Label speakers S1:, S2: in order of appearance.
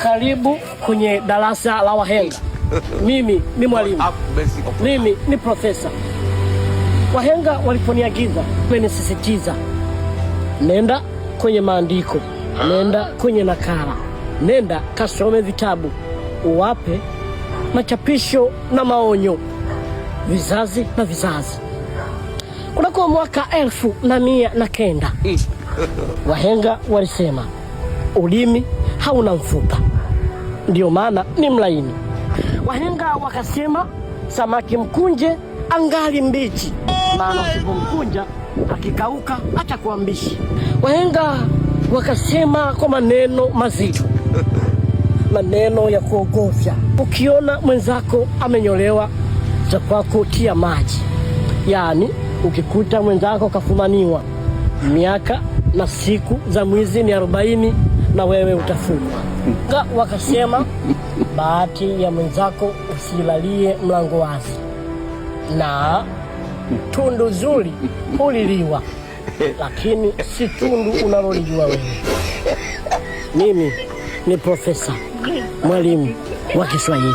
S1: Karibu kwenye darasa la wahenga. Mimi ni mwalimu, mimi ni profesa. Wahenga waliponiagiza, wamenisisitiza, nenda kwenye maandiko, nenda kwenye nakala, nenda kasome vitabu, uwape machapisho na maonyo vizazi na vizazi. Kunako mwaka 1900 wahenga walisema ulimi hauna mfupa, ndiyo maana ni mlaini. Wahenga wakasema samaki mkunje angali mbichi, maana usipomkunja akikauka atakuwa mbishi. Wahenga wakasema kwa maneno mazito, maneno ya kuogofya, ukiona mwenzako amenyolewa za kwako tia maji, yaani ukikuta mwenzako kafumaniwa, miaka na siku za mwizi ni 40 na wewe utafungwa. Wakasema bahati ya mwenzako usilalie mlango wazi, na tundu zuri huliliwa, lakini si tundu unalolijua wewe. Mimi ni profesa mwalimu wa Kiswahili.